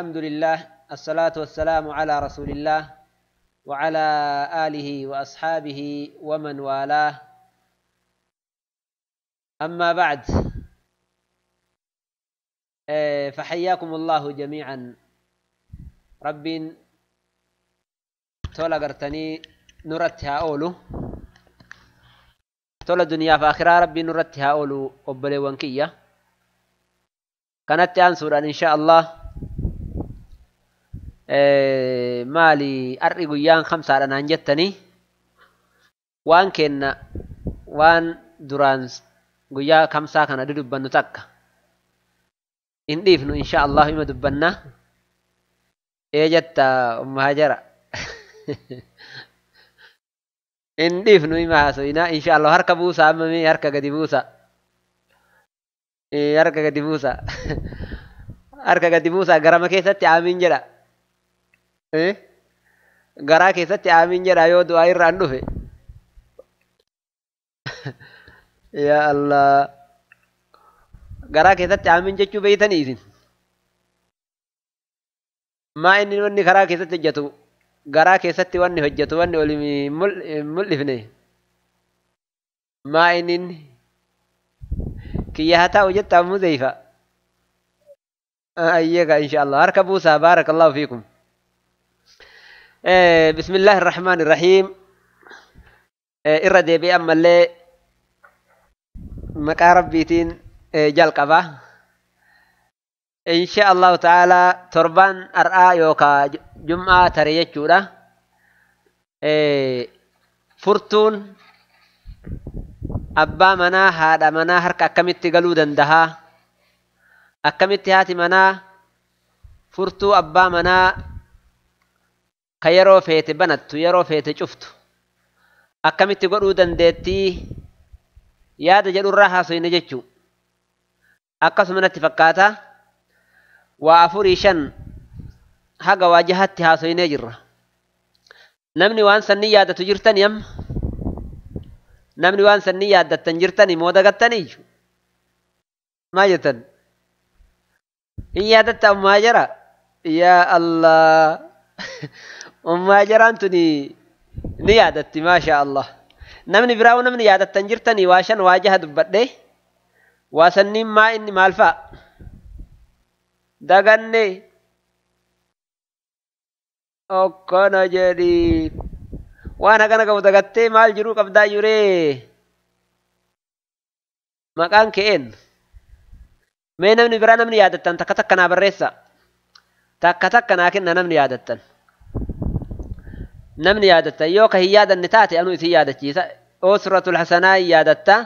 الحمد لله الصلاة والسلام على رسول الله وعلى آله وأصحابه ومن والاه أما بعد فحياكم الله جميعا رب تولا قرتني نرتها أولو تولا دنيا فآخرة ربي نرتها أولو أبلي وانكية كانت أنصر إن شاء الله مالي أرقي guyyaan khamsaadha naan jettanii waan kenna waan duraan guyyaa khamsaa kana dudubbannu takka hin dhiifnu insha Allah ima dubbanna ee jetta umma Hajara hin dhiifnu ima haasoyna insha Allah harka buusa amma mee harka gadi buusa harka gadi buusa harka gadi buusa garama keessatti aamiin jedha garaa keessatti aamiin jedha yoo du'aa irraan dhufe yaa Allah garaa keessatti aamiin jechuu beeytanii isin maa inni wanni karaa keessatti hojjetu garaa keessatti wanni hojjetu wanni oli mul'ifne maa inni kiyya haa ta'u jetta ammoo zeeyfa ayyeega insha Allah harka buusaa baarakallahu fiikum. بسم الله الرحمن الرحيم. إرى دي بي أما اللي مقارب بيتين جلقبة إن شاء الله تعالى تربان أرآ يوكا جمعة تريجورة فرتون أبا منا هذا منا هرك أكمت قلودا دها أكمت هاتي منا فرتو أبا منا ka yeroo feete banattu yeroo feete cuftu akkamitti godhuu dandeettii yaada jedhurraa haasoyne jechuu akkasuma natti fakkaata waa 4 5 haga waa 6tti haasoynee jirra. Namni waan sanni yaadatu jirtani amma namni waan sanni yaaddattan jirtani moo dagattaniiyyu maa jettan hin yaadatta ammaa jara yaa Allah ummaa jaraan tuni ni yaadatti maasha Allah. Namni biraa namni yaadattan jirtanii waa 5 waa 6 dubbadhe waa sanniin maa inni maal fa'a daganne okkona jedhi waan hagana qabu dagattee maal jiruu qabdaa yuree maqaan ke'een mee namni biraa namni yaadattan takka takka naa barreessa takka takka naa kenna namni yaadattan namni yaadatta yoo ka hin yaadanne taate anuu isin yaadachiisa usratul hasanaa yaadatta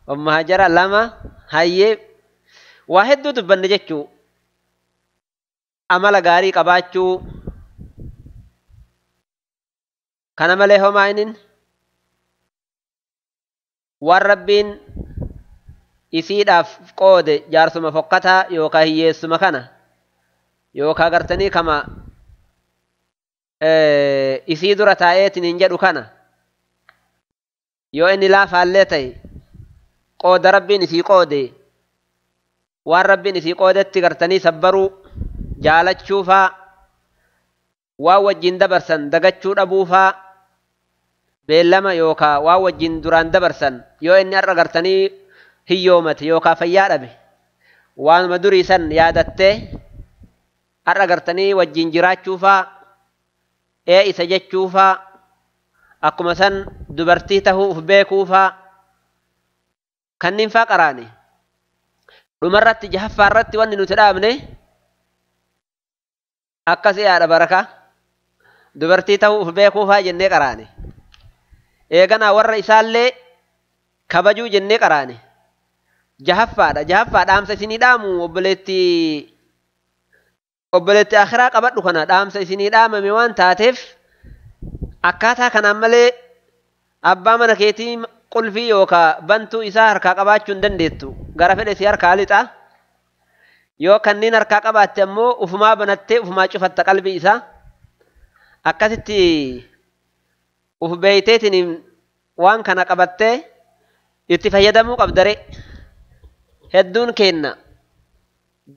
umma Hajara 2 hayyee waa hedduu dubbanne jechuu amala gaarii qabaachuu kana malee homaa inin waan rabbiin isiidhaaf qoode jaarsuma fokkataa yookaa hiyyeessuma kana yookaa gartanii kama isii dura taa'eetiin hin jedhu kana yoo inni laafaallee ta'e qooda rabbiin isii qoode waan rabbiin isii qoodetti gartanii sabbaruu jaalachuufaa waan wajjin dabarsan dagachuu dhabuufaa beellama yookaa waan wajjin duraan dabarsan yoo inni har'a gartanii hiyyoomate yookaa fayyaa dhabe waanuma durii san yaadattee har'a gartanii wajjin jiraachuufaa ee isa jechuufaa akkuma san dubartii tahuu uf beekuufaa kanneen faa qaraane dhumarratti jahaffaa irratti wanni nuti dhaabne akkas yaada baraka dubartii tahuu uf beekuufaa jennee qaraane eeganaa warra isaallee kabajuu jennee qaraane jahaffaadha jahaffaa dhaamsa isinii dhaamu obboleetti akhiraa qabadhu kana dhaamsa isinii dhaamame waan taateef akkaataa kanaan malee abbaa mana keetii qulfii yookaa bantuu isaa harkaa qabaachuu hin dandeettu gara fedhe si harkaa lixa yoo kanneen harkaa qabaatte ammoo ufumaa banattee ufumaa cufatta qalbii isaa akkasitti uf beeyteetiin waan kana qabattee itti fayyadamuu qabdare hedduun kenna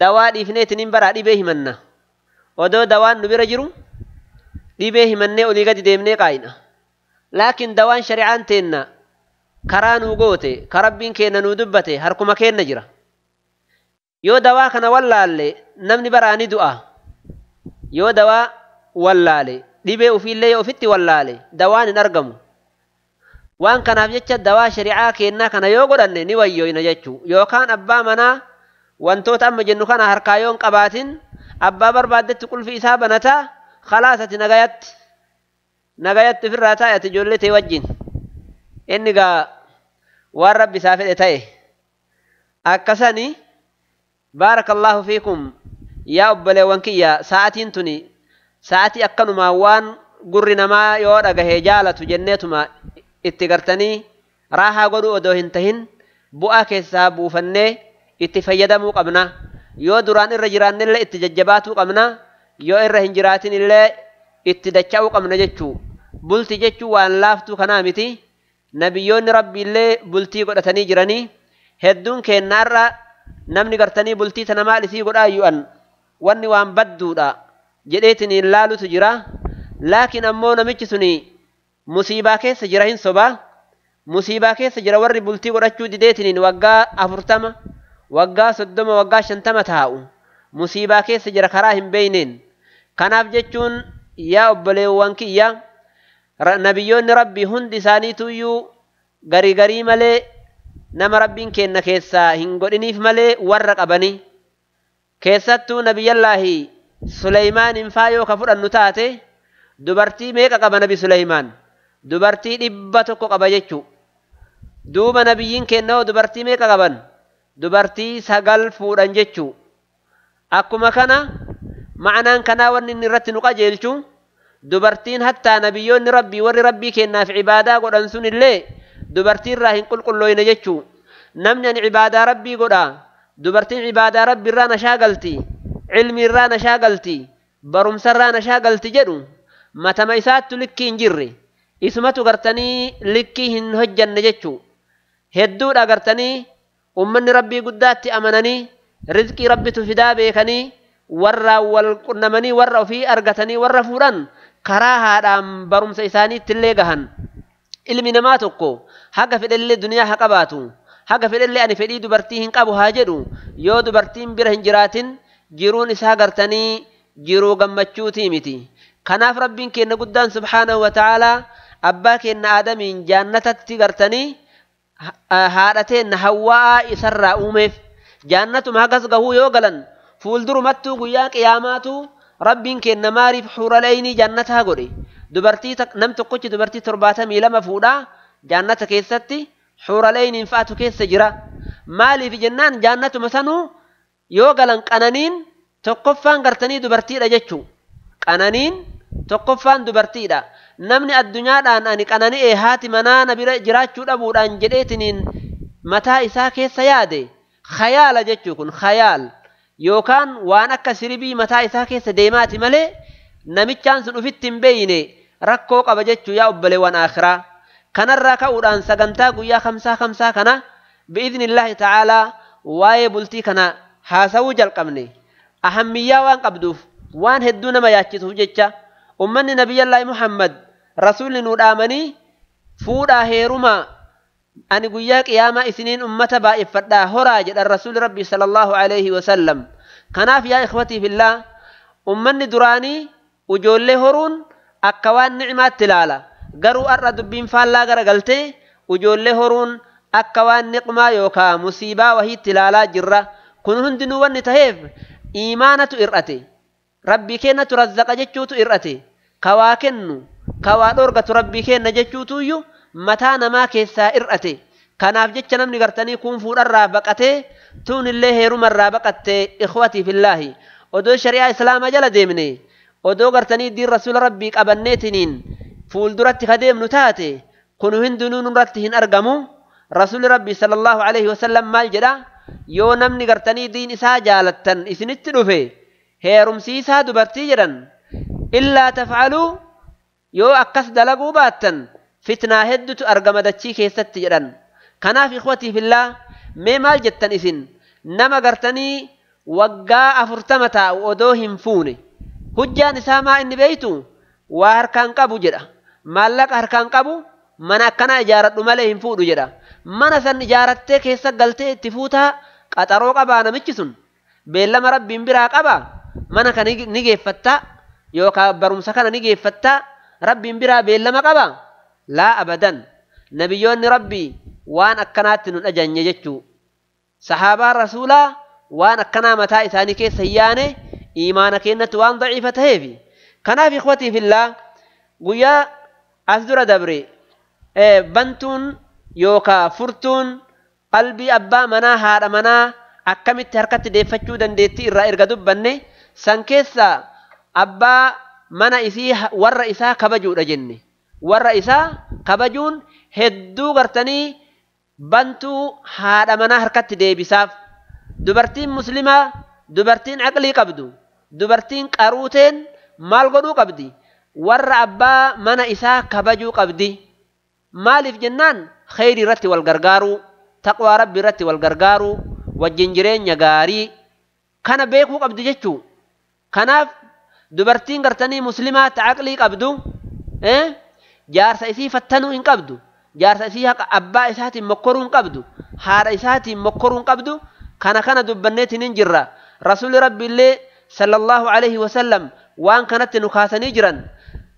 dawaa dhiifneetiin baraa dhibee himanna. Odoo dawaan nu bira jiru dhibee himannee olii gadi deemnee qaayina. Laakiin dawaan shari'aan teenna karaa nuu goote ka rabbiin keenna nuu dubbate harkuma keenna jira. Yoo dawaa kana wallaalle namni baraa ni du'a. Yoo dawaa wallaale dhibee ofiillee yoo ofitti wallaale dawaan hin argamu. Waan kanaaf jecha dawaa shari'aa keennaa kana yoo godhanne ni wayyoyna jechuu. Yookaan abbaa manaa wantoota amma jennu kana harkaa yoo hin qabaatin abbaa barbaaddetti qulfi isaa banataa khalaas ati nagayatti nagayatti ofirraa taa'e ati ijoollee ta'e wajjin. Inni gaa waan rabbi isaa fedhe ta'e akkasani. Baarakallahu fiikum yaa obboleewwan kiyya, sa'atiin tuni sa'atii akkanumaa waan gurri namaa yoo dhagahe jaalatu jenneetuma itti gartanii raahaa godhuu odoo hin tahin bu'aa keessaa buufannee itti fayyadamuu qabna. Yoo duraan irra jiraannillee itti jajjabaatuu qabna, yoo irra hin jiraatin illee itti dacha'uu qabna jechuu. Bulti jechuu waan laaftuu kanaa miti. Nabiyyoonni rabbiillee bultii godhatanii jiranii hedduun keennaarra namni gartanii bultii tana maal isii godhaa yu'an wanni waan badduudha jedheetiin hin laalutu jira. Laakiin ammoo namichi suni musiibaa keessa jira, hin sobaa musiibaa keessa jira. Warri bultii godhachuu dideetiniin waggaa 40 waggaa 30 waggaa 50 taa'u musiibaa keessa jira karaa hin beeyneen. Kanaaf jechuun yaa obboleewwan kiyya, nabiyyoonni rabbii hundi isaaniituyyuu garii garii malee nama rabbiin kenna keessaa hin godhiniif malee warra qabanii. Keessattuu nabiyyallaahi Suleymaaniin faa yoo ka fudhannu taate dubartii meeqa qaba nabi Suleymaan? Dubartii 100 qaba jechuu. Duuba nabiyyiin kenna hoo dubartii meeqa qaban? Dubartii 9 fuudhan jechuu. Akkuma kana ma'anaan kanaa wanni inni irratti nu qajeelchu dubartiin hattaa nabiyyoonni rabbii warri rabbii kennaaf ibaadaa godhan sun illee dubartii irraa hin qulqullooyne jechuu. Namni ani ibaadaa rabbii godha, dubartiin ibaadaa rabbii irraa na shaagalti, ilmi irraa na shaagalti, barumsa irraa na shaagalti jedhu matama isaattu likkii hin jirre, isumatu gartanii likkii hin hojjanne jechuu. Hedduudha gartanii ummanni rabbii guddaatti amananii rizqii rabbitu fidaa beekanii warra wal qunnamanii warra ofii argatanii warra fuudhan karaa haadhaan barumsa isaaniitti illee gahan. Ilmi namaa tokko haga fedhellee duniyaa haa qabaatu, haga fedhellee ani fedhii dubartii hin qabu haa jedhu, yoo dubartiin bira hin jiraatin jiruun isaa gartanii jiruu gammachuutii miti. Kanaaf rabbiin keenya guddaan subhaanahu wa ta'aalaa abbaa keenya Aadamiin jaannatatti gartanii haadha teenna Hawwaa isarraa uumeef jaannatuma hagas gahuu yoo galan fuuldurumattuu guyyaa qiyaamaatu rabbiin keenya maariif xuuraleynii jaannataa godhe. Dubartii nam tokkochi dubartii 72 fuudhaa jaannata keessatti xuuraleyniin fa'atu keessa jira. Maaliif jennaan jaannatuma sanuu yoo galan qananiin tokkoffaan gartanii dubartiidha jechuu. Qananiin tokkoffaan dubartiidha. Namni addunyaadhaan ani qanani'e haati manaa na bira jiraachuu dhabuudhaan jedheetiniin mataa isaa keessa yaade khayaala jechuu. Kun khayaal yookaan waan akka sirbii mataa isaa keessa deemaati malee namichaan sun ufitti hin beeyne rakkoo qaba jechuu yaa obboleewwan akhiraa. Kanarraa ka'uudhaan sagantaa guyyaa 5 kana bi'iznillaahi ta'aalaa waa'ee bultii kana haasawuu jalqabne. Ahammiyyaa waan qabduuf waan hedduu nama yaachisuuf jecha ummanni nabiyyallaahi Muhammad rasuulli nuu dhaamanii fuudhaa heerumaa ani guyyaa qiyaamaa isiniin ummata baay'effadhaa horaa jedhan rasuulli rabbii sallallahu alaihi wasallam. Kanaaf yaa ikhwatii fillaa, ummanni duraanii ijoollee horuun akka waan ni'maatti ilaala. Garuu har'a dubbiin faallaa garagaltee ijoollee horuun akka waan niqmaa yookaan musiibaa wahiitti ilaalaa jirra. Kun hundinuu wanni taheef iimaanatu ir'ate, rabbii kennatu razzaqa jechuutu ir'ate, kawaa kennu kawaa dhorgatu rabbii kenna jechuutuyyuu mataa namaa keessaa ir'ate. Kanaaf jecha namni gartanii kun fuudharraa baqatee tuunillee heerumarraa baqattee. Ikhwatii fillaahi, odoo shari'aa islaamaa jala deemne, odoo gartanii diin rasuula rabbii qabanneetiniin fuulduratti ka deemnu taate kun hundinuu nurratti hin argamu. Rasuulli rabbii sallallahu alaihi wasallam maal jedha? Yoo namni gartanii diin isaa jaalattan isinitti dhufe heerumsiisaa dubartii jedhan. Illaa tafcaluu, yoo akkas dalaguu baattan fitnaa hedduutu argama dachii keessatti jedhan. Kanaaf ikhwatii fillaa, mee maal jettan isin nama gartanii waggaa 40 taa'u odoo hin fuune? Hujjaan isaa maa inni beeytu waa harkaan qabu jedha. Maallaqa harkaan qabu mana akkanaa ijaaradhu malee hin fuudhu jedha. Mana san ijaarattee keessa galtee itti fuutaa qaxaroo qabaa namichi sun. Beellama rabbiin biraa qabaa. Mana kana ni geeffattaa yookaan barumsa kana ni geeffattaa rabbiin biraa beellama qabaa. Laa abadan. Nabiyyoonni rabbii waan akkanaatti nun ajajne jechuu. Sahaabaan rasuulaa waan akkanaa mataa isaanii keessa hin yaane iimaana keenyatti waan daciifa ta'eefi. Kanaaf ikhwatii fillaa guyyaa as dura dabre bantuun yookaan furtuun qalbii abbaa manaa haadha manaa akkamitti harkatti deeffachuu dandeettii irraa erga dubbanne san keessa abbaa mana isii warra isaa kabajuudha jenne. Warra isaa kabajuun hedduu gartanii bantuu haadha manaa harkatti deebisaaf. Dubartiin muslimaa dubartiin aqlii qabdu dubartiin qaruuteen maal godhuu qabdi? Warra abbaa mana isaa kabajuu qabdi. Maaliif jennaan kheyrii irratti wal gargaaruu, taqwaa rabbi irratti wal gargaaruu, wajjin jireenya gaarii kana beekuu qabdi jechuu. Kanaaf dubartiin gartanii muslimaa ta aqlii qabdu jaarsa isii fattanuu hin qabdu, jaarsa isii haqa abbaa isaatiin mokkoruu hin qabdu, haadha isaatiin mokkoruu hin qabdu. Kana kana dubbanneetiin hin jirra. Rasuulli rabbi illee sallallahu alaihi wasallam waan kanatti nu kaasanii jiran.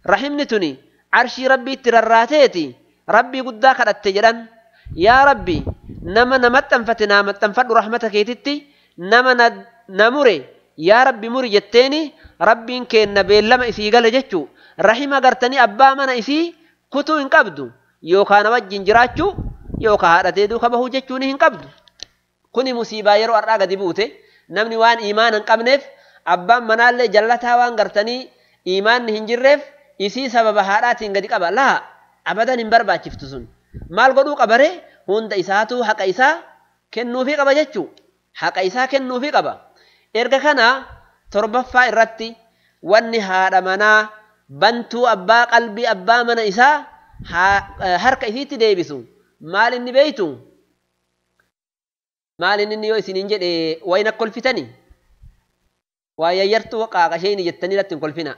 Rahimni tuni arshii rabbiitti rarraateeti rabbii guddaa kadhatte jedhan. Yaa rabbi nama na maxxanfate naa maxxanfadhu rahmata keetitti, nama na mure yaa rabbi muri jetteeni rabbiin keenna beellama isii gale jechuu. Rahima gartanii abbaa mana isii kutuu hin qabdu, yookaan wajjin jiraachuu yookaan haadhatee duuka bahuu jechuun hin qabdu. Kuni musiibaa yeroo har'aa gadi buute. Namni waan iimaana hin qabneef abbaan manaallee jallataa waan gartanii iimaanni hin jirreef isii sababa haadhaatiin gadi qaba. Laa abadan hin barbaachiftu sun. Maal godhuu qabaree? Hunda isaatu haqa isaa kennuufii qaba jechuu. Haqa isaa kennuufii qaba. Erga kana torbaffaa irratti wanni haadha manaa bantuu abbaa qalbii abbaa mana isaa harka isiitti deebisu maal inni beeytu? Maal inni yoo isiniin jedhe wayna kolfitani? Waa yayyartuu qaaqasheeni jettanii irratti hin kolfina.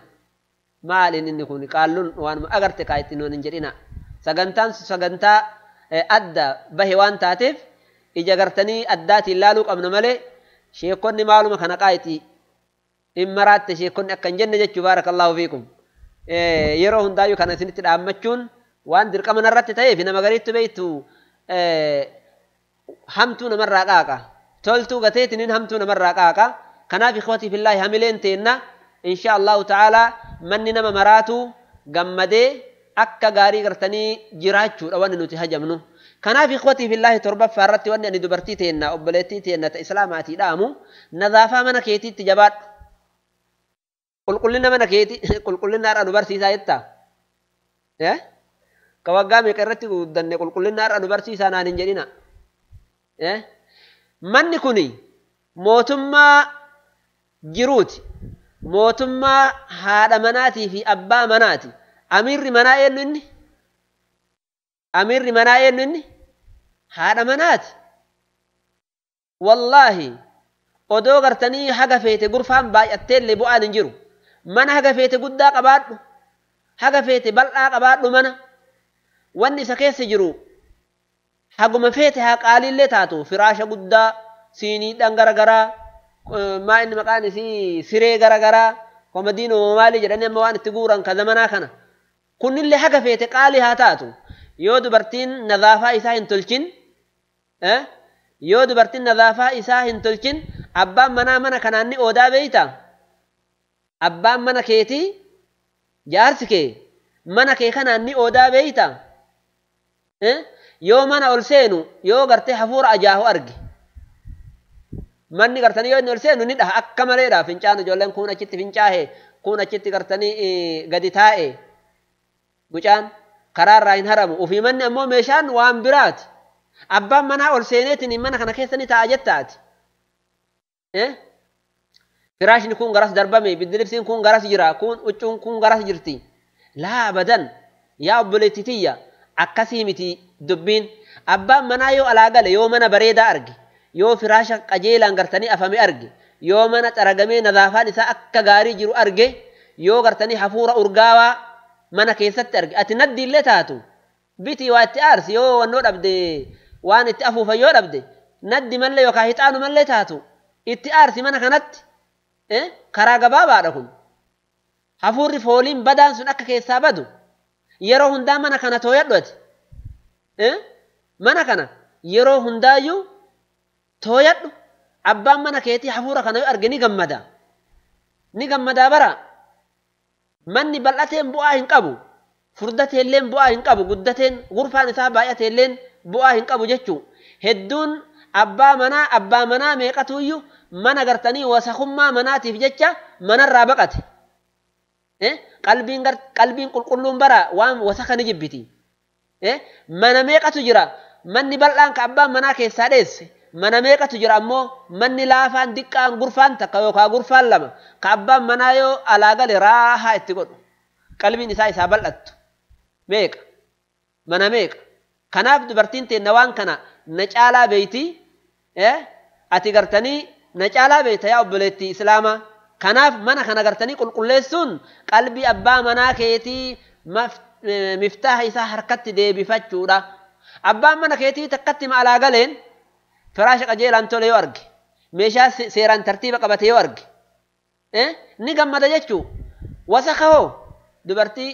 Maal inni kun qaalluun waanuma agarte kaa ittiin hin jedhina. Sagantaan sagantaa adda bahe waan taateef ija gartanii addaatiin laaluu qabna malee sheekonni maaluma kana qaayixii hin maraatte sheekonni akka hin jenne jechuu. Baarakallaahu fiikum. Yeroo hundaayyuu kana isinitti dhaammachuun waan dirqama narratti ta'eef nama gariitti beektu hamtuu namarraa qaaqa. Toltuu gateetiniin hamtuu namarraa qaaqa. Kanaaf ikhwatii fillaahi hamileen teenna insha Allahu ta'aalaa manni nama maraatu gammadee akka gaarii gartanii jiraachuudha wanni nuti hajamnu. Kanaaf ikhwatii fillaahi torbaffaa irratti wanni ani dubartii teenna obboleettii teenna ta islaamaatii dhaamu nadaafaa mana keetiitti jabaadhu. Qulqullina mana keetii qulqullina har'a nu barsiisaa jettaa? Ka waggaa meeqa irratti guddanne qulqullina har'a nu barsiisaa naan hin jedhina. Manni kuni mootummaa jiruuti. Mootummaa haadha manaatii fi abbaa manaati. Amiirri manaa eenyu inni? Amiirri manaa eenyu inni? Haadha manaati. Wallaahi odoo gartanii haga feete gurfaan baay'atteellee bu'aan hin jiru. Mana haga feete guddaa qabaadhu, haga feete bal'aa qabaadhu mana. Wanni isa keessa jiru haguma feete haa qaaliillee taatu firaasha guddaa, siiniidhaan garagaraa, maa inni maqaan isii siree garagaraa, komadiinoo maalii jedhanii amma waan itti guuran ka zamanaa kana. Kunillee haga feete qaalii haa taatu. Yoo dubartiin nadaafaa isaa hin tolchin, yoo dubartiin nadaafaa isaa hin tolchin abbaan manaa mana kanaan ni oodaa beeyta. Abbaan mana keetii jaarsi kee mana kee kanaan ni oodaa beeyta. Yoo mana ol seenu yoo gartee hafuura ajaahu arge manni gartanii yoo inni ol seenu ni dhaha akka maleedha. Fincaan ijoolleen kun achitti fincaahe, kun achitti gartanii gadi taa'e, mucaan karaarraa hin haramu. Ofii manni ammoo meeshaan waan biraati. Abbaan manaa ol seeneetiin mana kana keessa ni taa'a jettaati. Firaashni kun garas darbame, biddilibsiin kun garas jira, kun huccuun kun garas jirti. Laa abadan yaa obboleettii tiyya akkasii miti dubbiin. Abbaan manaa yoo alaa gale yoo mana bareedaa arge, yoo firaasha qajeelaan gartanii afame arge, Yoo mana xaragamee nadaafaan isaa akka gaarii jiru arge, yoo gartanii hafuura urgaawaa mana keessatti arge, ati naddi illee taatu bitii waa itti aarsi, yoo wannoo dhabde waan itti afuufan yoo dhabde naddi mallee yookaan hixaanu mallee taatu itti aarsi mana kanatti. Karaa gabaabaadha kun. Hafuurri fooliin badaan sun akka keessaa badu yeroo hundaa mana kana tooyadhu ati. Mana kana yeroo hundaayyuu tooyadhu. Abbaan mana keetii hafuura kana yoo arge ni gammada. Ni gammadaa bara. Manni bal'ateen bu'aa hin qabu. Furdateelleen bu'aa hin qabu. Guddateen gurfaan isaa baay'ateelleen bu'aa hin qabu jechuu. Hedduun abbaa manaa meeqatuyyuu mana gartanii wasakummaa manaatiif jecha manarraa baqate. Qalbiin qulqulluun bara waan wasaka ni jibbiti. Mana meeqatu jira? Manni bal'aan ka abbaan manaa keessaa dheesse. Mana meeqatu jira ammoo manni laafaan diqqaan gurfaan takka yookaan gurfaan lama ka abbaan manaa yoo alaa gale raahaa itti godhu. Qalbiin isaa isaa bal'attu. Meeqa? Mana meeqa? Kanaaf dubartiin teenna waan kana na caalaa beeyti. Ati gartanii na caalaa beeyta yaa obboleettii Islaamaa. Kanaaf mana kana gartanii qulqulleessuun qalbii abbaa manaa keetii miftaaha isaa harkatti deebifachuudha. Abbaan mana keetii takkatti alaa galeen firaasha qajeelaan tole yoo arge, meeshaa seeraan tartiiba qabate yoo arge, ni gammada jechuu. Wasaka hoo dubartii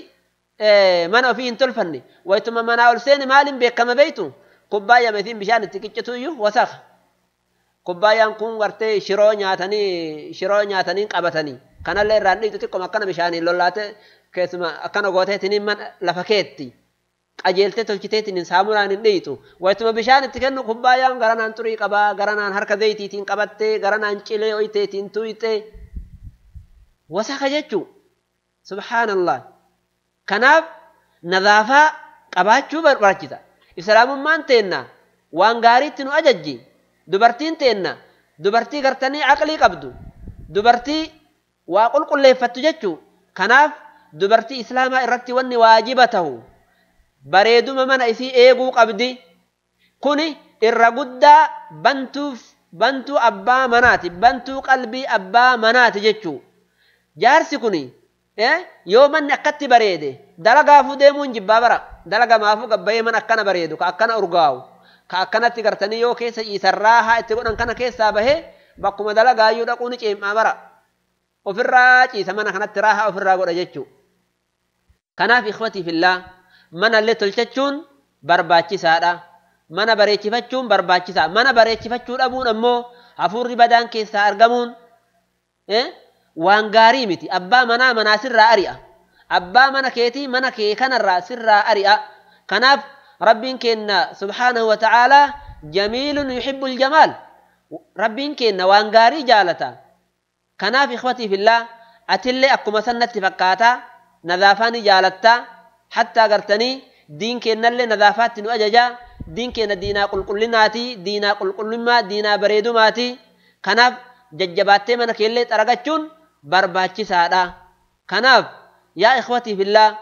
mana ofii hin tolfanne wayituma manaa ol seene maaliin beekama beeytu? Kubbaayyaa meetiin bishaan itti qiccitu iyyuu wasaka. Kubbaayyaan kun gartee shiroo nyaatanii qabatanii kanallee irraan dhiitu xiqqooma akkana bishaaniin lollaate keessuma akkana gooteetiin mana lafa keetti qajeeltee tolchiteetiin saamunaan hin dhiitu. Wayituma bishaan itti kennu kubbaayyaan garanaan xurii qabaa, garanaan harka zayitiitiin qabattee, garanaan cilee oyiteetiin tuyxee wasaka jechuu. Subhaanallah. Kanaaf nadaafaa qabaachuu barbaachisa. Islaamummaan teenna waan gaariitti nu ajajji. Dubartiin teenna dubartii gartanii aqlii qabdu, dubartii waa qulqulleeffattu jechuu. Kanaaf dubartii islaamaa irratti wanni waajiba ta'u bareeduma mana isii eeguu qabdi. Kuni irra guddaa bantuu abbaa manaati, bantuu qalbii abbaa manaati jechuu. Jaarsi kuni yoo manni akkatti bareede dalagaafuu deemuun jibbaa bara. Dalagamaafuu gabbayee mana akkana bareedu ka akkana urgaa'u ka akkanatti gartanii yoo keessa ciisan raahaa itti godhan kana keessaa bahee bakkuma dalagaayyuu dhaquu ni ceemaa bara. Ofirraa ciisa mana kanatti raahaa ofirraa godha jechuu. Kanaaf ikhwatii fillaa manallee tolchachuun barbaachisaadha. Mana bareechifachuun barbaachisaa. Mana bareechifachuu dhabuun ammoo hafuurri badaan keessaa argamuun waan gaarii miti. Abbaa manaa manaa sirraa ari'a. Abbaa mana keetii mana kee kanarraa sirraa ari'a. Kanaaf Rabbiin kenna subhaanahu wa ta'aalaa jamiilun yuhibbul jamaal. Rabbiin kenna waan gaarii jaalata. Kanaaf ikhwatii fillaa atillee akkuma sannatti fakkaataa nadaafaa ni jaalattaa. Hattaa gartanii diin kennallee nadaafaatti nu ajajaa. Diin kenna diinaa qulqullinaati, diinaa qulqullummaa, diinaa bareedumaati. Kanaaf jajjabaattee mana keellee xaragachuun barbaachisaadha. Kanaaf yaa ikhwatii fillaa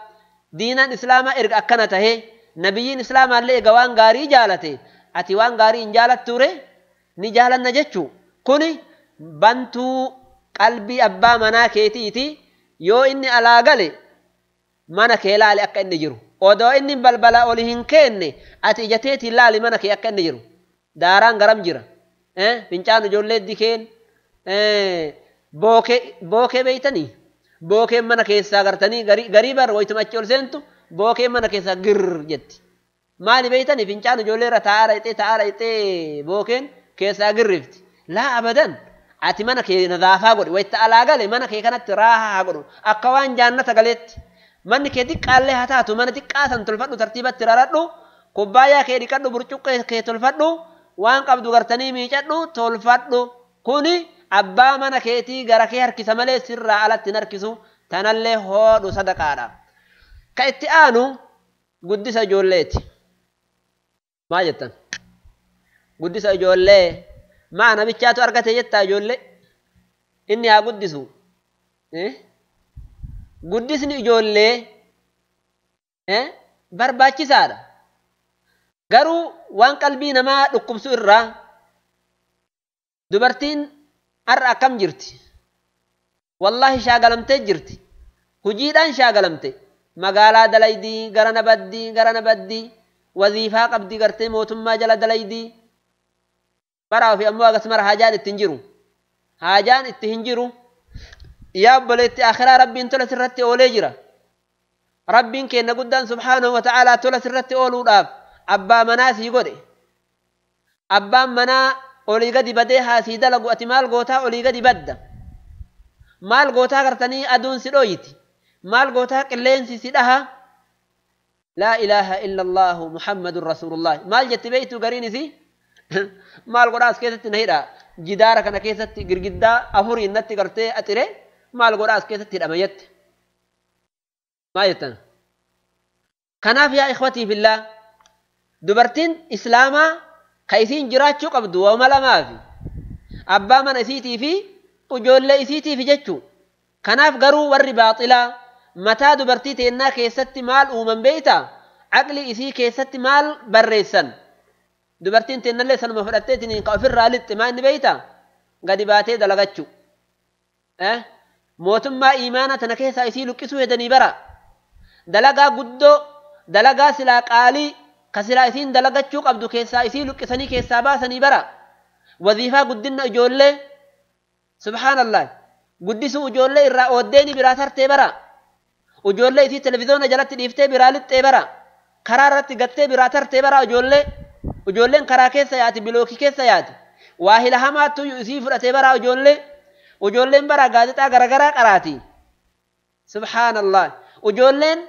diinaan islaamaa erga akkana tahee nabiyyiin islaamaallee egaa waan gaarii jaalate ati waan gaarii hin jaalatture ni jaalanna jechuu. Kuni bantuu qalbii abbaa manaa keetiiti. Yoo inni alaa gale mana kee laali akka inni jiru. Odoo inni balbala oli hin kenne ati ija teetiin laali mana kee akka inni jiru. Daaraan garam jira. Fincaan ijoollee dikeen bookee beeytanii bookeen mana keessaa gartanii garii bar wayituma achi ol seentu bookeen mana keessaa girr jetti. Maali beeytanii fincaan ijoollee irra taa'aa dhayxee bookeen keessaa girrifti. Laa abadan ati mana kee nadaafaa godhi. Wayitta alaa gale mana kee kanatti raahaa haa godhu akka waan jaannata galeetti. Manni kee xiqqaallee haa taatu mana xiqqaa san tolfadhu tartiibatti raradhu kubbaayyaa kee dhiqadhu burcuqqee kee tolfadhu waan qabdu gartanii miicadhu tolfadhu. Kuni abbaa mana keetii gara kee harkisa malee sirraa alatti hin harkisu. Tanallee hoodhu sadaqaadha. Ka itti aanu guddisa ijoolleeti. Maal jettan? Guddisa ijoollee maa namichaatu argate jettaa ijoollee inni haa guddisu. Guddisni ijoollee barbaachisaadha. Garuu waan qalbii namaa dhukkubsu irraa dubartiin Har'a akkam jirti? Wallaahi shaagalamtee jirti. Hujiidhaan shaagalamte. Magaalaa dalaydii, garana baddii, garana baddii, waziifaa qabdii gartee mootummaa jala dalaydii. Baraa ofii ammoo akkasumara haajaan itti hin jiru. Haajaan itti hin jiru. Yaa obboleetti akhiraa Rabbiin tola sirratti oolee jira. Rabbiin keenya guddaan subhaanahu wa ta'aalaa tola sirratti ooluudhaaf abbaa manaa sii godhe. Abbaan manaa olii gadi badee haa sii dalagu ati maal gootaa olii gadi badda. Maal gootaa gartanii aduun si dhooyiti. Maal gootaa qilleensi si dhaha. Laa ilaaha illa Allaahu Muhammadun Rasuulullah. Maal jetti beeytu gariin isii? Maal godhaa as keessatti na hidha. Jidaara kana keessatti girgiddaa afuriin natti gartee axire maal godhaa as keessatti hidhama jette. Maal jettan? Kanaaf yaa ikhwatii fillaa dubartiin islaamaa ka isiin jiraachuu qabdu waama lamaafi abbaa mana isiitii fi ijoollee isiitiif jechuu. Kanaaf garuu warri baaxilaa mataa dubartii teennaa keessatti maal uuman beeyta? Aqli isii keessatti maal barreessan? Dubartiin teennallee sanuma fudhatteetiin ka ofirraa lixxe maa inni beeyta? Gadi baatee dalagachuu. Mootummaa iimaana tana keessaa isii luqqisuu hedanii bara. Dalagaa guddoo, dalagaa silaa qaalii, ka silaa isiin dalagachuu qabdu keessaa isii luqqisanii keessaa baasanii bara. Waziifaa guddinna ijoollee, subhaanallah, guddisuu ijoollee irraa ooddeeni biraa tartee bara. Ijoollee isii televizoona jalatti dhiiftee biraa lixxee bara. Karaa irratti gattee biraa tartee bara ijoollee. Ijoolleen karaa keessa yaati, bilookii keessa yaati. Waa hila hamaattu isii fudhatee bara ijoollee. Ijoolleen bara gaazexaa garagaraa qaraati. Subhaanallah. Ijoolleen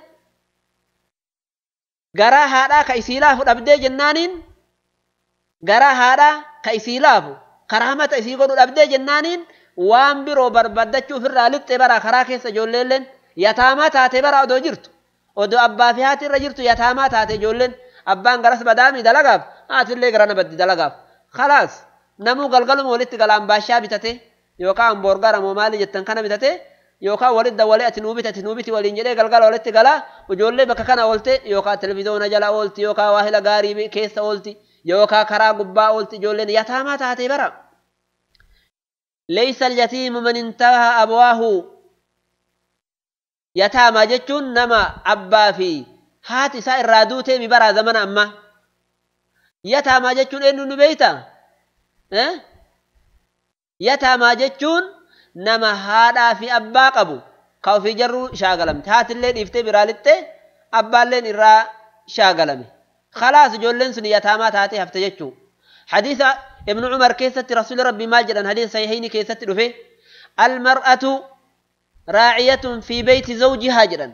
garaa haadhaa ka isii laafu dhabdee jennaaniin garaa haadhaa ka isii laafu karaa mata isii godhu dhabdee jennaaniin waan biroo barbaadachuu ofirraa lixxe bara karaa keessa ijoolleelleen yataamaa taate bara odoo jirtu. Odoo abbaa fi haati irra jirtu yataamaa taate ijoolleen. Abbaan garas badaami dalagaaf haatillee garana baddi dalagaaf. Khalaas namuu galgaluma walitti galaan baashaa bitate yookaan hamboorgara moo maali jettan kana bitate yookaan walitti dawwalee ati nuu biti ati nuu biti waliin jedhee galgala walitti galaa ijoollee bakka kana oolte yookaan televizoona jala oolti yookaan waahila gaarii keessa oolti yookaan karaa gubbaa oolti ijoolleen yataamaa taate bara. Leeysa al-yatiimu man intaha abwaahu. Yataamaa jechuun nama abbaa fi haati isaa irraa duutee mi baraa zamana ammaa. Yataamaa jechuun eenyu nu beeyta? Yataamaa jechuun nama haadhaa fi abbaa qabu ka ofii jarruu shaagalamte. Haatillee dhiiftee biraa lixxe abbaalleen irraa shaagalame. Khalaas ijoolleen sun yataamaa taatee hafte jechuu. Hadiisa Ibnu Umar keessatti Rasuulli Rabbii maal jedhan hadiisa sahiihayni keessatti dhufe almar'atu raaciyatun fi beeyti zawjihaa jedhan.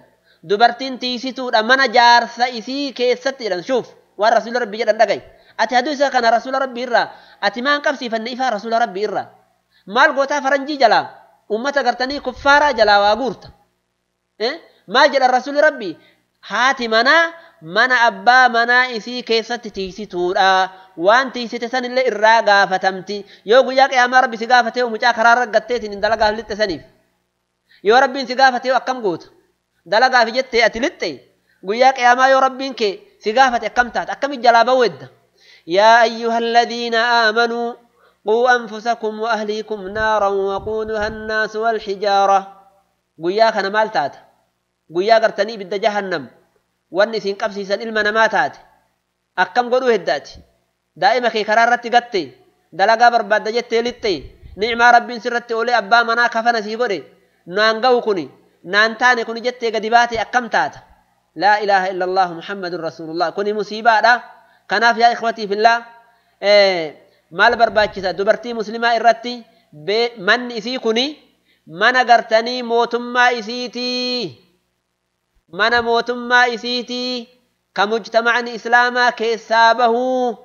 Dubartiin tiisituudha mana jaarsa isii keessatti jedhan. Shuuf waan Rasuulli Rabbii jedhan dhaga'i. Ati hadiisa kana Rasuula Rabbii irraa ati maan qabsiifanne ifaa Rasuula Rabbii irraa. Maal gootaa faranjii jalaa ummata gartanii kuffaaraa jalaa waa guurta. Maal jedhan Rasuulli Rabbii? Haati manaa mana abbaa manaa isii keessatti tiisituudha. Waan tiisite sanillee irraa gaafatamti. Yoo guyyaa qiyaamaa Rabbi si gaafatee mucaa karaa raggatteetiin hin dalagaaf lixxe saniif. Yoo Rabbiin si gaafatee akkam goota? Dalagaaf jettee ati lixxe guyyaa qiyaamaa yoo Rabbiin kee si gaafate akkam taata? Akkamitti jalaa bawwedda? Yaa ayyuhalladhiina aamanuu quu anfusakum wa ahliikum naaran waquuduha annaasu walhijaara. Guyyaa kana maal taata? Guyyaa gartanii ibidda jahannam wanni isin qabsiisan ilma namaa taate akkam godhuu heddaati? Daa'ima kee karaa irratti gatte dalagaa barbaadda jettee lixxe ni'maa Rabbiin sirratti oolee abbaa manaa kafana sii godhe naan ga'u kuni naan taane kuni jettee gadi baate akkam taata? Laa ilaaha illa Allahu Muhammadun Rasuulullah. Kuni musiibaadha. Kanaaf yaa ikhwatii fillah maal barbaachisa dubartii muslimaa irratti manni isii kuni mana gartanii mootummaa isiitii. Mana mootummaa isiitii ka mujtamacni islaamaa keessaa bahuu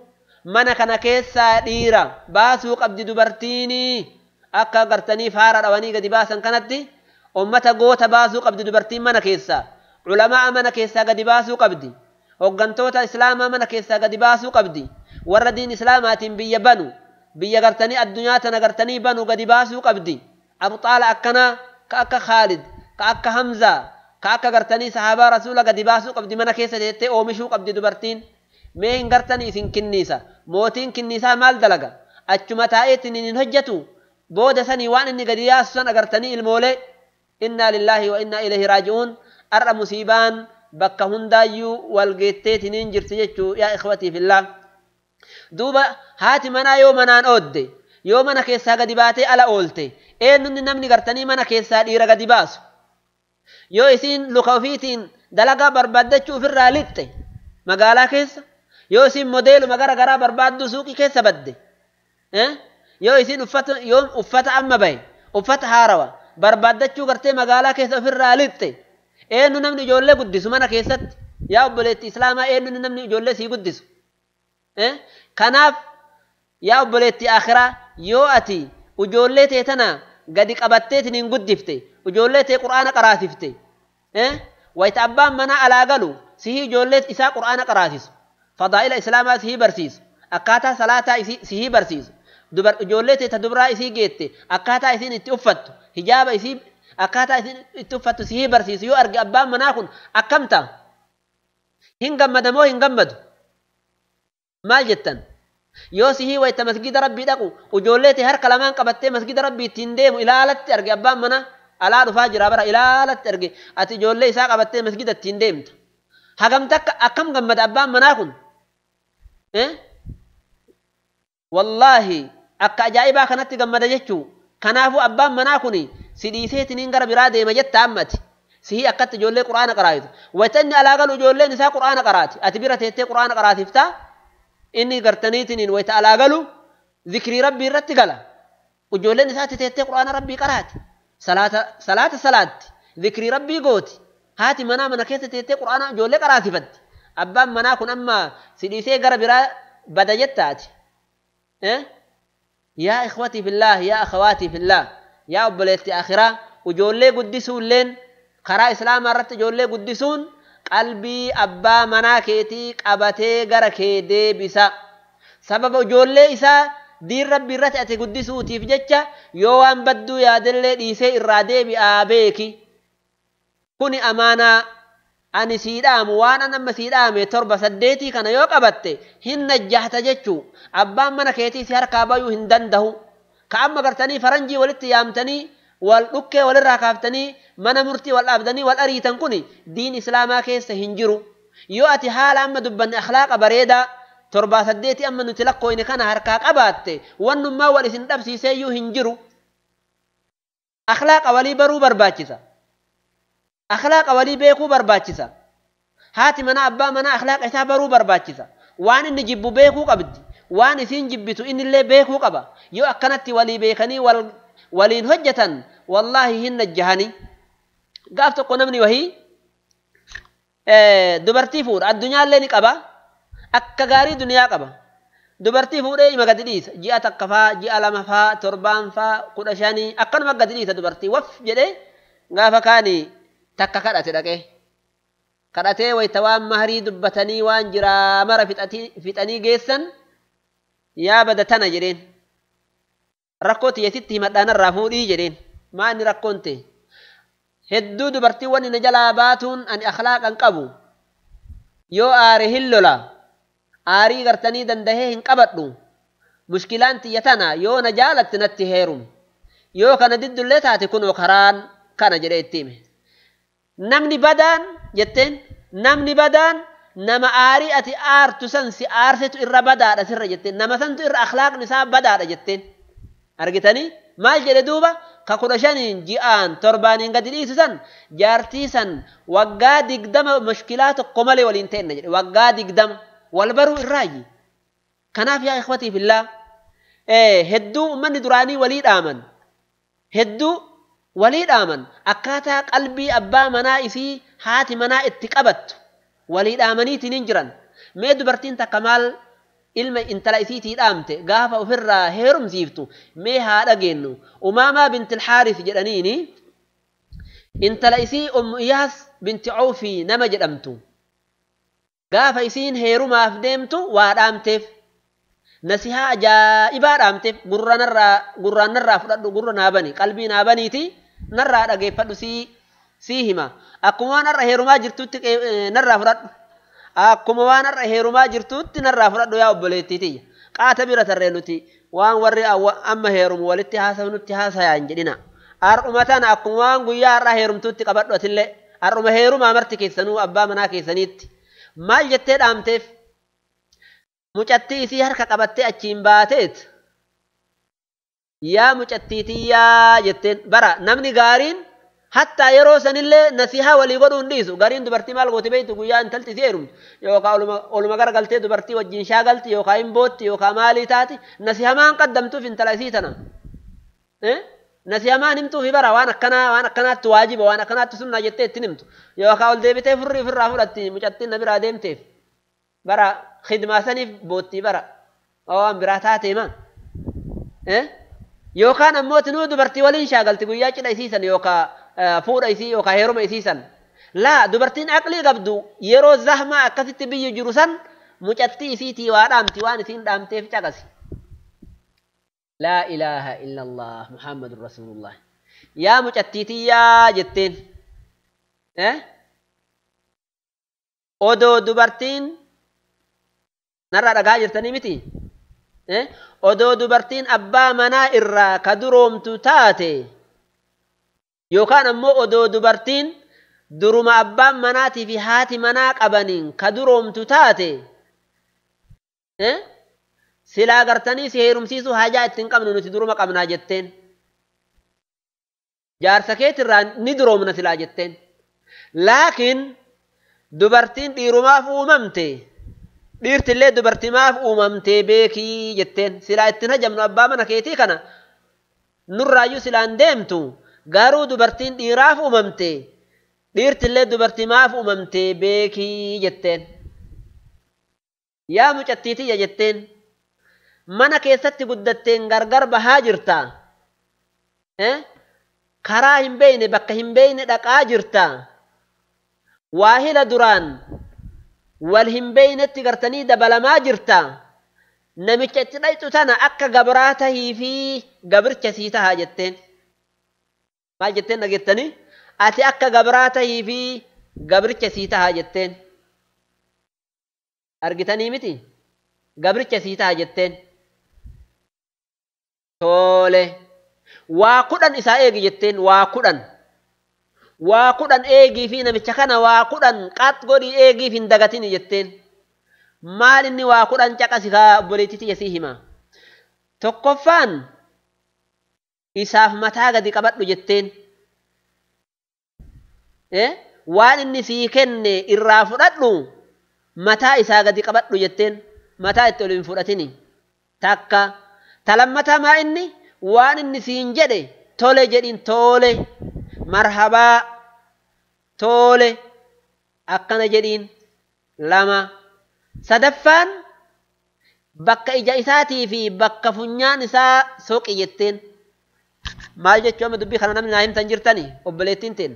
mana kana keessaa dhiira baasuu qabdi dubartiini. Akka gartanii faara dhawanii gadi baasan kanatti ummata goota baasuu qabdi dubartiin mana keessaa. Culamaa mana keessaa gadi baasuu qabdi. Hoggantoota islaamaa mana keessaa gadi baasuu qabdi. Warra diin islaamaatiin biyya banu biyya gartanii addunyaa tana gartanii banu gadi baasuu qabdi. Abxaala akkanaa ka akka Khaalid ka akka Hamzaa ka akka gartanii sahaabaa rasuula gadi baasuu qabdi mana keessa teettee oomishuu qabdi dubartiin. Mee hin gartanii isin kinniisa. Mootiin kinniisaa maal dalaga? Achuma taa'eetiin hin hojjetu. Booda sanii waan inni gadi yaasu san agartanii ilmoolee innaa lillaahi wa innaa ilayhi raaji'uun. Har'a musiibaan bakka hundaayyuu wal geetteetiniin jirti jechuu yaa ikhwatii fillah. Duuba haati manaa yoo manaan oodde, yoo mana keessaa gadi baatee ala oolte, eenyunni namni gartanii mana keessaa dhiira gadi baasu? Yoo isiin luka ofiitiin dalagaa barbaaddachuu ofirraa lixxe magaalaa keessa, yoo isiin modeeluma gara garaa barbaadduu suuqii keessa badde, yoo isiin uffata amma bahe uffata haarawa barbaaddachuu gartee magaalaa keessa ofirraa lixxe, eenyu namni ijoollee guddisu mana keessatti? Yaa obboleetti islaamaa, eenyu namni ijoollee sii guddisu? Kanaaf yaa obboleetti akhiraa, yoo ati ijoollee tee tana gadi qabatteetiin hin guddifte, ijoollee tee qur'aana qaraasifte, wayita abbaan manaa alaa galu sihii ijoollee isaa qur'aana qaraasisu, fadaa'ila islaamaa sihii barsiisu, akkaataa salaataa sihii barsiisu, ijoollee tee ta dubraa isii geette akkaataa isiin itti uffattu, hijaaba isii akkaataa isiin itti uffattu sihii barsiisu yoo arge abbaan manaa kun akkam ta'a? Hin gammada moo hin gammadu? Maal jettan? Yoo sihii wayita masgida rabbii dhaqu ijoollee tee harka lamaan qabattee masgida rabbii ittiin deemu ilaalatti arge abbaan manaa alaa dhufaa jira bara ilaalatti arge ati ijoollee isaa qabattee masgida ittiin deemta. Hagam takka akkam gammada abbaan manaa kun? Wallaahi akka ajaa'ibaa kanatti gammada jechuu. Kanaafuu abbaan manaa kun si dhiiseetiniin gara biraa deema jetta ammati. Sihii akkatti ijoollee quraana qaraayitu. Wayita inni alaa galu ijoolleen isaa quraana qaraati. Ati bira teettee quraana qaraatiftaa? Inni gartaniitiniin wayita alaa galu zikrii rabbii irratti gala. Ijoolleen isaatti teettee quraana rabbii qaraati. Salaata salaatti. Zikrii rabbii gooti. Haati manaa mana keessa teettee quraana ijoollee qaraasifatti. Abbaan manaa kun amma si dhiisee gara biraa bada jettaati. Yaa ikhwatii fillah, yaa akhawaatii fillah, yaa obboleetti akhiraa, ijoollee guddisuulleen karaa islaamaa irratti ijoollee guddisuun qalbii abbaa manaa keetii qabatee gara kee deebisa. Sababa ijoollee isaa diin rabbii irratti ati guddisuutiif jecha yoo waan badduu yaadellee dhiisee irraa deebi'aa beeki. Kuni amaanaa ani sii dhaamu, waan an amma sii dhaame 7 8 kana yoo qabatte hin najjahta jechuu. Abbaan mana keetii si harkaa bayuu hin danda'u. Ka amma gartanii faranjii walitti yaamtanii wal dhukkee walirraa kaaftanii mana murtii wal dhaabdanii wal ariitan kuni diin islaamaa keessa hin jiru. Yoo ati haala amma dubbanne akhlaaqa bareedaa 7 8 amma nuti lakkooyne kana harkaa qabaatte wannummaa wal isin dhabsiiseeyyuu hin jiru. Akhlaaqa walii baruu barbaachisa. Akhlaaqa walii beekuu barbaachisa. Haati manaa abbaa manaa akhlaaqa isaa baruu barbaachisa. Waan inni jibbu beekuu qabdi. Waan isiin jibbitu innillee beekuu qaba. Yoo akkanatti walii beekanii waliin hojjetan wallaahi hin najjahani. Gaaf tokko namni wahii dubartii fuudha. Addunyaallee ni qaba. Akka gaarii duniyaa qaba. Dubartii fuudhee ima gadi dhiisa. Ji'a 1 faa, ji'a 2 faa, 7 faa, 15 akkanuma gadi dhiisa dubartii. Waf jedhee gaafa kaanii takka kadhate dhaqee. Kadhatee wayita waan maharii dubbatanii waan jiraa mara fixanii geessan yaa bada tana jedheen. Rakkoo tiyyasitti himadhaa narraa fuudhii jedheen. Maa inni rakkoon ta'e? Hedduu dubartiiwwan inni jalaa baatuun ani akhlaaqan qabu. Yoo aare hin lola. Aarii gartanii dandahee hin qabadhu. Mushkilaan tiyya tana yoo na jaalatte natti heerum. Yoo kana diddullee taate kunoo karaan kana jedhee itti hime. Namni badaan jetteen, namni badaan nama aarii ati aartu san si aarsetu irra badaadha sirra jetteen, nama santu irra akhlaaqni isaa badaadha jetteen. Argitanii maal jedhe duuba? Ka 15 ji'aan 7 gadi dhiisu san jaartii san waggaa 20 mushkilaa tokko malee waliin ta'enna jedhe. Waggaa 20 wal baruu irraayi. Kanaaf yaa ikhwatii fillah, hedduu ummanni duraanii walii dhaaman. Hedduu walii dhaaman akkaataa qalbii abbaa manaa isii haati manaa itti qabattu walii dhaamaniitiin hin jiran. Mee dubartiin takka maal ilma intala isiitii dhaamte gaafa ofirraa heerumsiiftu mee haa dhageennu. Umaamaa binti Alxaaris jedhaniini intala isii Ummu Iyaas binti Awfii nama jedhamtu gaafa isiin heerumaaf deemtu waa dhaamteef, nasihaa ajaa'ibaa dhaamteef. Gurraan narraa fudhadhu, gurra naa bani, qalbii naa baniiti narraa dhageeffadhu, sii hima. Akkuma waan har'a heerumaa jirtutti narraa fudhadhu. Akkuma waan har'a heerumaa jirtutti narraa fudhadhu yaa obboleettii tiyya. Qaata bira tarree nuti Waan warri amma heerumu walitti haasawnutti haasayaa hin jedhina. Har'uma tana akkuma waan guyyaa har'aa heerumtuutti qabadhu atillee. Har'uma heerumaa marti keessanuu abbaa manaa keessaniitti. Maal jettee dhaamteef? Mucattii isii harka qabattee achiin baateet. Yaa mucattiitiyyaa jetteen bara namni gaariin hattaa yeroo sanillee nasihaa walii godhuu hin dhiisu. Gariin dubartii maal gooti beektu guyyaa intalti isii heerumtu yookaan oluma garagaltee dubartii wajjin shaagalti yookaan hin bootti yookaan maalii taati nasihamaan qaddamtuuf intala isii tana. Nasihamaan himtuufi bara waan akkanaa waan akkanaatti waajiba waan akkanaatti sunnaa jettee ittiin himtu yookaan ol deebitee furrii ofirraa fudhatti mucattiin na biraa deemteef bara khidmaa saniif boottii bara waan biraa taatee maa. Yookaan ammoo tinuu dubartii waliin shaagalti guyyaa cidha isiisan yookaan fuudha isii yookaan heeruma isiisan. Laa dubartiin aqlii qabdu yeroo zahmaa akkasitti biyyi jiru san mucattii isiitii waa dhaamti waan isiin dhaamteef caqasi. Laa ilaaha illallah Muhammadun Rasuulullah. Yaa mucattiitiyyaa jetteen. Odoo dubartiin narraa dhagaa jirtanii miti? Odoo dubartiin abbaa manaa irraa ka duroomtu taate yookaan ammoo odoo dubartiin duruma abbaan manaatii fi haati manaa qabaniin ka duroomtu taate silaa gartanii si heerumsiisuu haajaa ittiin qabnu nuti duruma qabnaa jetteen. Jaarsa keetirraa ni duroomna silaa jetteen. Laakiin dubartiin dhiirumaaf uumamte dhiirtillee dubartimaaf uumamtee beekii jetteen. Silaa ittiin hajamnu abbaa mana keetii kana nurraayyuu silaan deemtu garuu dubartiin dhiiraaf uumamte dhiirtillee dubartimaaf uumamtee beekii jetteen. Yaa mucattiitiyya jetteen mana keessatti guddatteen gargar bahaa jirta. Karaa hin beeyne bakka hin beeyne dhaqaa jirta. Waahila duraan wal hin beeynetti gartanii dabalamaa jirta. Namicha itti dhayxu tana akka gabraa tahii fi gabricha sii tahaa jetteen. Maal jetteen dhageettanii? Ati akka gabraa tahii fi gabricha sii tahaa jetteen. Argitanii miti? Gabricha sii tahaa jetteen. Tole. Waa 10 isaa eegi jetteen waa 10. Waa 10 eegii fi namicha kana waa 10 qax godhii eegiif hin dagatini jetteen. Maal inni waa 10 caqasi kaa obboleettiitti sii hima. Tokkoffaan isaaf mataa gadi qabadhu jetteen. Waan inni sii kenne irraa fudhadhu mataa isaa gadi qabadhu jetteen. Mataa itti ol hin fudhatini. Takka talammataa maa inni waan inni siin jedhe tole jedhin tole. Marhabaa tole akkana jedhiin. 2 sadaffaan bakka ija isaatii fi bakka funyaan isaa soqi jetteen. Maal jechuu amma dubbii kana namni naa himtan jirtani obboleettiin teen.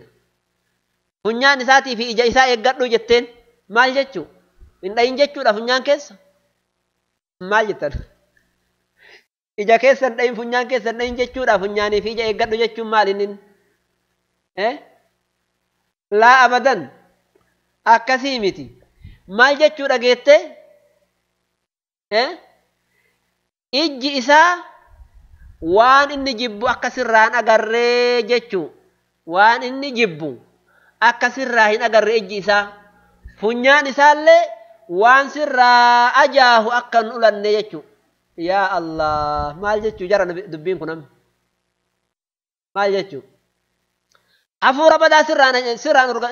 Funyaan isaatii fi ija isaa eeggadhu jetteen maal jechuu? Hin dhayin jechuudha funyaan keessa. Maal jettan? Ija keessa hin dhayin funyaan keessa hin dhayin jechuudha funyaanii fi ija eeggadhu jechuun maal inni? Laa abadan akkasii miti. Maal jechuu dhageette? Ijji isaa waan inni jibbu akka sirraan agarree jechuu. Waan inni jibbu akka sirraa hin agarree ijji isaa. Funyaan isaallee waan sirraa ajaahu akka hin ulanne jechuu. Yaa Allah maal jechuu jara dubbiin kun amma? Maal jechuu? Hafuura badaa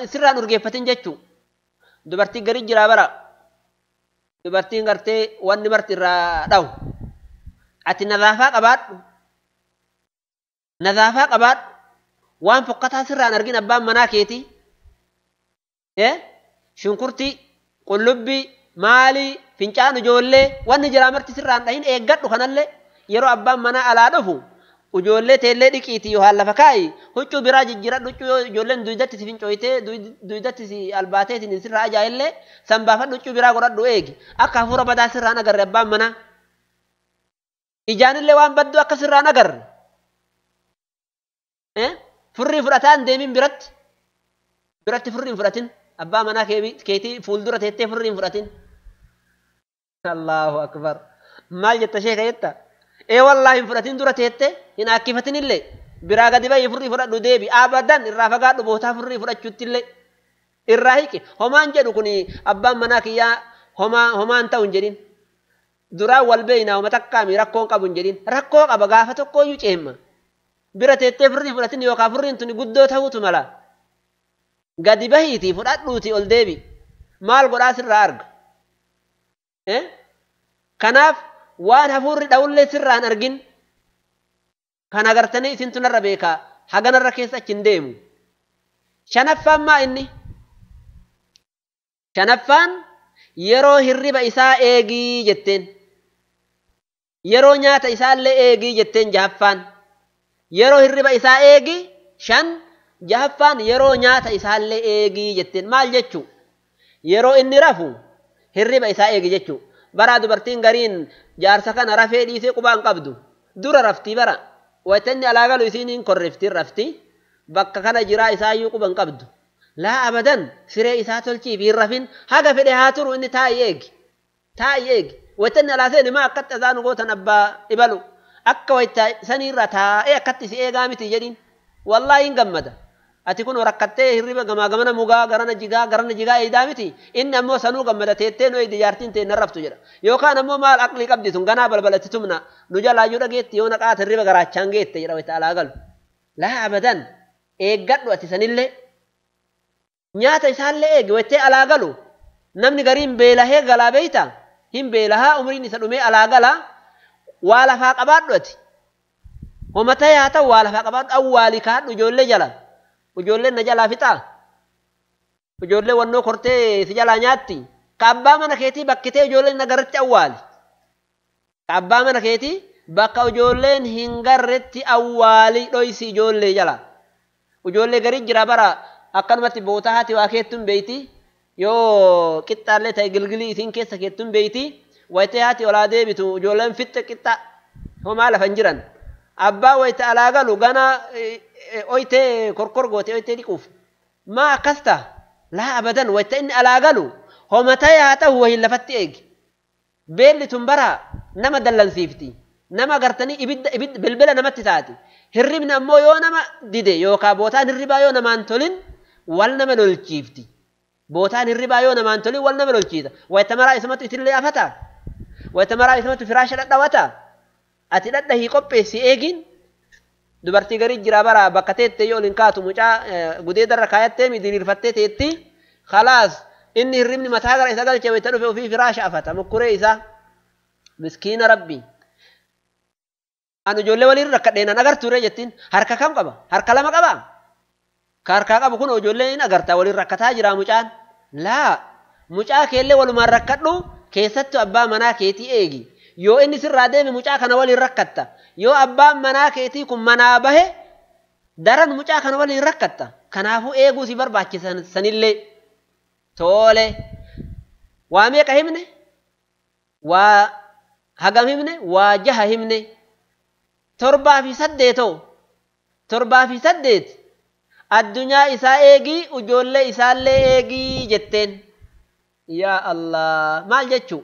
sirraan urgeeffatin jechuu. Dubartiin gari jiraa bara. Dubartiin gartee wanni marti irraa dhawu. Ati nadaafaa qabaadhu. Nadaafaa qabaadhu. Waan fokkataa sirraan argin abbaan manaa keetii. Shunkurtii, qullubbii, maalii, fincaan ijoollee wanni jiraa marti sirraan dhahin eeggadhu kanallee yeroo abbaan manaa alaa dhufu ijoollee teellee dhiqiitii yoo lafa kaa'i huccuu biraa jijjiiradhu huccuu yoo ijoolleen duydatti si fincooytee duydatti si albaateetiin sirraa ajaa'illee sanbaafadhu huccuu biraa godhadhu eegi akka hafuura badaa sirraan agarre abbaan manaa. Ijaanillee waan badduu akka sirraan agarre. Furrii fudhataa hin deemin biratti. Biratti furrii hin fudhatin. Abbaa manaa keetii fuuldura teettee furrii hin fudhatin. Allahu akbar. Maal jetta sheeka jetta? Ee wallaahi hin fudhatin dura teette hin akkifatin illee biraa gadi bahii furrii fudhadhu deebi abadan irraa fagaadhu bootaa furrii fudhachuutti illee irraa hiqi homaan jedhu kun abbaan manaa kiyyaa homaan ta'u hin jedhin duraan wal beeynaa homa takkaami rakkoon qabu hin jedhin rakkoo qaba gaafa tokkooyyuu ceemma bira teettee furrii fudhatin yookaan furriin tuni guddoo ta'uutu mala gadi bahiitii fudhadhuutii ol deebi maal godhaa sirraa arga kanaaf waan hafuurri dhawullee sirraan argin kan agartanii isintu narra beekaa haganarra keessa achi hin deemu. Shanaffaan maa inni? Shanaffaan yeroo hirriba isaa eegii jetteen. Yeroo nyaata isaallee eegii jetteen jahaffaan. Yeroo hirriba isaa eegii shan jahaffaan yeroo nyaata isaallee eegii jetteen maal jechuu? Yeroo inni rafu hirriba isaa eegi jechuu. Bara dubartiin gariin jaarsa kana rafee dhiisee qubaan qabdu. Dura raftii bara. Waytanni alaa galu isiin hin korriftiin rafti. Bakka kana jiraa isaayyuu quban qabdu. Laa abadan siree isaa tolchiif hin rafin haga fedhe haa turu inni taa'i eegi. Taa'i eegi. Waytanni alaa seeni maa akkatti azaanu gootan abbaa ibalu. Akka wayta saniirra taa'ee akkatti si eegaa miti jedhin. Wallaahi hin gammada. Ati kun rakkattee hirriba gamaa gamana mugaa garana jigaa eeydaa miti. Inni ammoo sanuu gammada teettee nu eeydi jaartiin ta'e nan raftu jedha. Yookaan ammoo maal aqlii qabdi tun ganaa balbalatti tumna nu jalaayyuu dhageetti yoo naqaata hirriba garaachaan geette jedha wayta alaa galu. Laa abadan eeggadhu ati sanillee nyaata isaallee eegi waytee alaa galu namni gariin beelahee galaa beeyta hin beelahaa umriin isa dhumee alaa galaa waa lafaa qabaadhu ati. Homatee haa ta'u waa lafaa qabaadhu awwaalii kaadhu ijoollee jala. Ijoolleen na jalaa fixaa. Ijoollee wannoo kortee si jalaa nyaatti. Ka abbaa mana keetii bakkitee ijoolleen na garretti awwaali. Ka abbaa mana keetii bakka ijoolleen hin garretti awwaali dhoysi ijoollee jala. Ijoollee garii jira bara akkanumatti bootaa haati waa keettuun beeyti. Yoo qixxaallee ta'e gilgilii isiin keessa keettuun beeyti. Wayitee haati olaa deebitu ijoolleen fixxe qixxa homaa lafa hin jiran. Abbaa wayita alaa galu gana oytee korkor goote oytee dhiquuf. Maa akkas ta'a? Laa abadan wayita inni alaa galu homatee haa ta'u wayin lafatti eegi. Beelli tun bara nama dallansiifti. Nama gartanii ibidda bilbila namatti taati. Hirribni ammoo yoo nama dide yookaan bootaan hirribaa yoo namaan tolin wal nama lolchiifti. Bootaan hirribaa yoo namaan tolin wal nama lolchiisa. Wayita maraa isumatu itillee afata. Wayita maraa isumatu firaasha dhadhawata. Ati dhadhahii qopheessi eegin dubartii garii jira bara bakka teettee yoo olin kaatu mucaa gudeedarra kaayattee diriirfattee teetti khalaas inni hirribni mataa gara isa galchee wayita dhufe ofii firaasha afata mukkuree isaa miskiina rabbi. Anu ijoollee waliin rakkadheenan agartuure jettiin harka kam qaba harka lama qaba ka harkaa qabu kun ijoollee hin agartaa waliin rakkataa jira mucaan laa mucaa keellee walumaan rakkadhu keessattuu abbaa manaa keetii eegi. Yoo inni sirraa deeme mucaa kana waliin rakkatta. Yoo abbaan manaa keetii kun manaa bahe daran mucaa kana waliin rakkatta. Kanaafuu eeguu si barbaachisan sanillee. Tole. Waa meeqa himne? Waa hagam himne? Waa jaha himne. 7 fi 8 7 fi 8 addunyaa isaa eegii ijoollee isaallee eegii jetteen. Yaa Allah maal jechuu?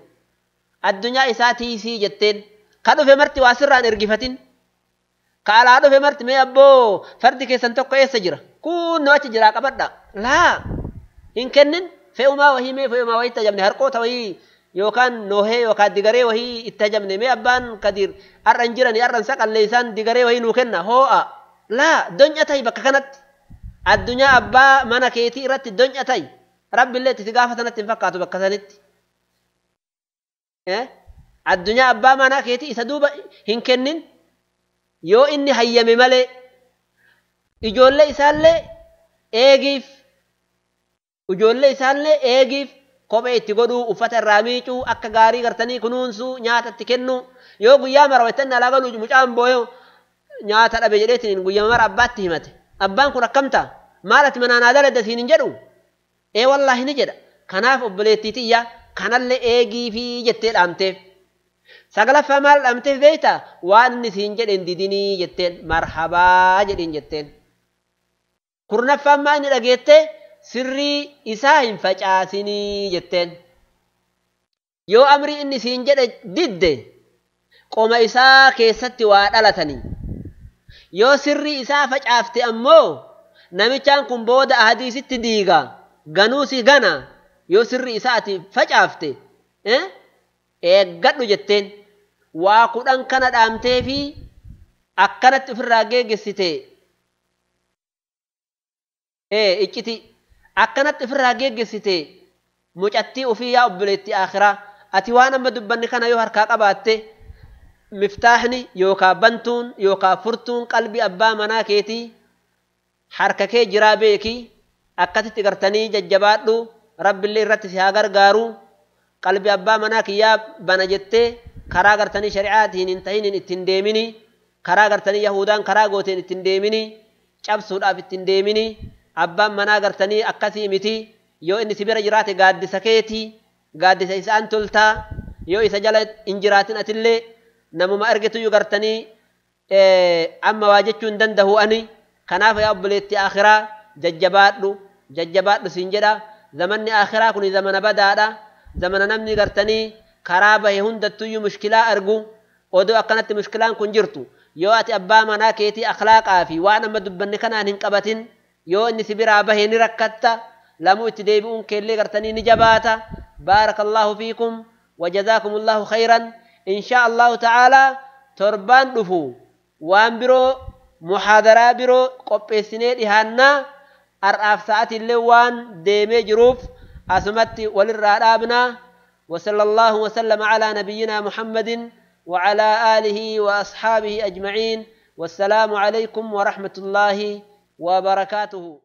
Addunyaa isaa tiisii jetteen. Ka dhufe marti waa sirraan ergifatin. Ka alaa dhufe marti mee abboo fardi keessan tokko eessa jira? Kunnoo achi jiraa qabadha. Laa hin kennin fe'umaa wahii mee fe'umaa wahii itti ajabne harqoota wahii yookaan noohee yookaan digaree wahii itti ajabne mee abbaan kadiir har'a hin jirani har'a hin saqallee isaan digaree wahii nuu kenna hoo'a. Laa donya ta'i bakka kanatti. Addunyaa abbaa mana keetii irratti donya ta'i. Rabbiillee itti si gaafa sanatti hin fakkaatu bakka sanitti. Addunyaa abbaa manaa keetii isa duuba hin kennin yoo inni hayyame malee ijoollee isaallee eegiif ijoollee isaallee eegiif kophee itti godhuu uffata irraa miicuu akka gaarii gartanii kunuunsuu nyaata itti kennuu yoo guyyaa mara waytanni alaa galu mucaan booyoo nyaata dhabe jedheetiin guyyaa mara abbaatti himate abbaan kun akkam ta'a maal ati manaan haa daladda siin hin jedhu ee wallaahi ni jedha kanaaf obboleettii tiyya kanallee eegii fi jettee dhaamteef. Sagalaffaa maal dhaamteef beektaa? Waan inni siin jedheen didinii jetteen marhabaa jedhiin jetteen. Kurnaffaan maa inni dhageettee sirrii isaa hin facaasinii jetteen. Yoo amrii inni siin jedhe didde Qoma isaa keessatti waa dhalatanii. Yoo sirrii isaa facaafte ammoo namichaan kun booda ahadiisitti diiga ganuusi gana yoo sirrii isaa ati facaafte eeggadhu jetteen waa 10 kana dhaamtee fi akkanatti ofirraa geeggessite icciti akkanatti ofirraa geeggessite mucattii ofii yaa obboleettii akhiraa ati waan amma dubbanni kana yoo harkaa qabaatte miftaaxni yookaa bantuun yookaa furtuun qalbii abbaa manaa keetii harka kee jiraa beeki akkasitti gartanii jajjabaadhu rabbillee irratti si haa gargaaru qalbii abbaa manaa kiyyaa bana jettee karaa gartanii shari'aatiin hin tahiniin ittiin deemini karaa gartanii yahudaan karaa gooteen ittiin deemini cabsuudhaaf ittiin deemini abbaan manaa gartanii akkasii miti yoo inni si bira jiraate gaaddisa keetii gaaddisa isaan toltaa yoo isa jala hin jiraatin atillee namuma argituyyuu gartanii amma waa jechuu hin danda'u ani kanaaf yaa obboleettii akhiraa jajjabaadhu jajjabaadhu siin jedha zamanni akhiraa kun zamana badaadha zamana namni gartanii karaa bahe hundattuyyuu mushkilaa argu odoo akkanatti mushkilaan kun jirtu yoo ati abbaa manaa keetii akhlaaqaa fi waan amma dubbanne kanaan hin qabatin yoo inni si biraa bahe ni rakkatta lamuu itti deebi'uun keellee gartanii ni jabaata baarakallahu fiikum وجزاكم الله خيرا إن شاء الله تعالى تربان دفو وان برو محاضرة برو قبسنة إهانا أرأف ساعة اللي وان ديمي جروف أسمت وللرابنا وصلى الله وسلم على نبينا محمد وعلى آله وأصحابه أجمعين والسلام عليكم ورحمة الله وبركاته.